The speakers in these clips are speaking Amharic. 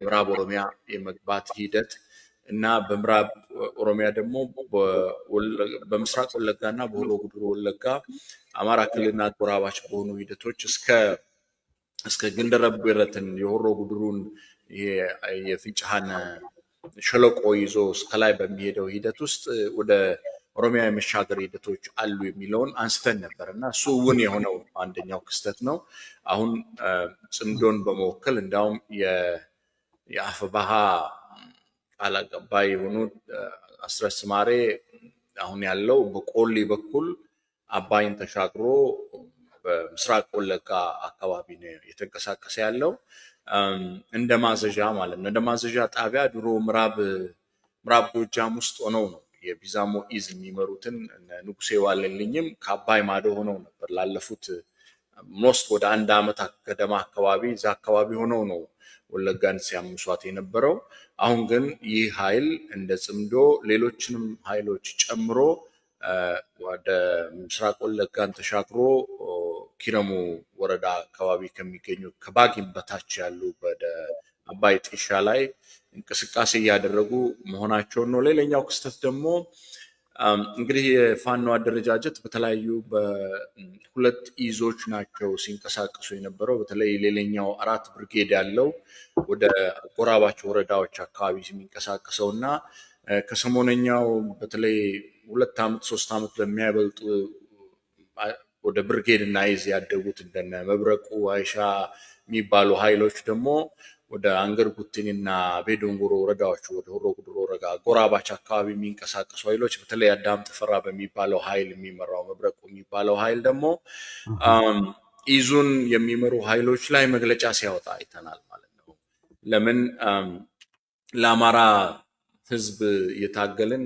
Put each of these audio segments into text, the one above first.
ምዕራብ ኦሮሚያ የመግባት ሂደት እና በምዕራብ ኦሮሚያ ደግሞ በምስራቅ ወለጋ እና በሆሮ ጉዱሩ ወለጋ አማራ ክልልና አጎራባች በሆኑ ሂደቶች እስከ ግንደረብረትን የሆሮ ጉዱሩን የፍንጫሃን ሸለቆ ይዞ እስከላይ በሚሄደው ሂደት ውስጥ ወደ ኦሮሚያ የመሻገር ሂደቶች አሉ የሚለውን አንስተን ነበር እና እሱ እውን የሆነው አንደኛው ክስተት ነው። አሁን ጽምዶን በመወከል እንዲያውም የአፈባሃ ቃል አቀባይ የሆኑት አስረስ ማሬ አሁን ያለው በቆሊ በኩል አባይን ተሻግሮ በምስራቅ ወለጋ አካባቢ ነው የተንቀሳቀሰ ያለው፣ እንደ ማዘዣ ማለት ነው። እንደ ማዘዣ ጣቢያ ድሮ ምዕራብ ጎጃም ውስጥ ሆነው ነው የቢዛሞ ኢዝ የሚመሩትን ንጉሴ ዋለልኝም ከአባይ ማዶ ሆነው ነበር ላለፉት most ወደ አንድ ዓመት ገደማ አካባቢ እዛ አካባቢ ሆነው ነው ወለጋን ሲያምሷት የነበረው። አሁን ግን ይህ ኃይል እንደ ጽምዶ ሌሎችንም ኃይሎች ጨምሮ ወደ ምስራቅ ወለጋን ተሻግሮ ኪረሙ ወረዳ አካባቢ ከሚገኙ ከባጊም በታች ያሉ ወደ አባይ ጢሻ ላይ እንቅስቃሴ እያደረጉ መሆናቸውን ነው። ሌላኛው ክስተት ደግሞ እንግዲህ የፋኖ አደረጃጀት በተለያዩ በሁለት ኢዞች ናቸው ሲንቀሳቀሱ የነበረው። በተለይ ሌላኛው 4 ብርጌድ ያለው ወደ ጎራባች ወረዳዎች አካባቢ የሚንቀሳቀሰው እና ከሰሞነኛው በተለይ 2 ዓመት 3 ዓመት በሚያበልጡ ወደ ብርጌድ እና ኢዝ ያደጉት እንደነ መብረቁ አይሻ የሚባሉ ኃይሎች ደግሞ ወደ አንገር ጉቲንና ቤዶንጎሮ ወረዳዎች ወደ ሆሮ ጉዱሩ ወረዳ ጎራባች አካባቢ የሚንቀሳቀሱ ኃይሎች በተለይ አዳም ተፈራ በሚባለው ኃይል የሚመራው መብረቁ የሚባለው ኃይል ደግሞ ኢዙን የሚመሩ ኃይሎች ላይ መግለጫ ሲያወጣ አይተናል ማለት ነው። ለምን ለአማራ ሕዝብ እየታገልን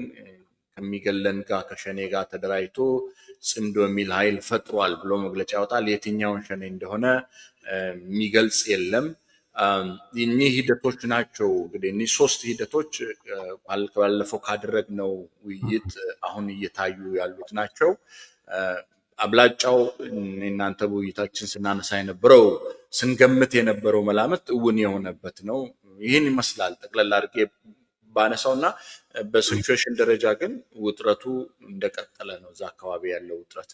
ከሚገለን ጋር ከሸኔ ጋር ተደራጅቶ ጽምዶ የሚል ኃይል ፈጥሯል ብሎ መግለጫ ያወጣል። የትኛውን ሸኔ እንደሆነ የሚገልጽ የለም። እኒህ ሂደቶች ናቸው እንግዲህ እኒህ 3 ሂደቶች ባለፈው ካደረግነው ውይይት አሁን እየታዩ ያሉት ናቸው። አብላጫው እናንተ በውይይታችን ስናነሳ የነበረው ስንገምት የነበረው መላምት እውን የሆነበት ነው። ይህን ይመስላል ጠቅለል አድርጌ ባነሳውና በ situation ደረጃ ግን ውጥረቱ እንደቀጠለ ነው፣ እዛ አካባቢ ያለው ውጥረት።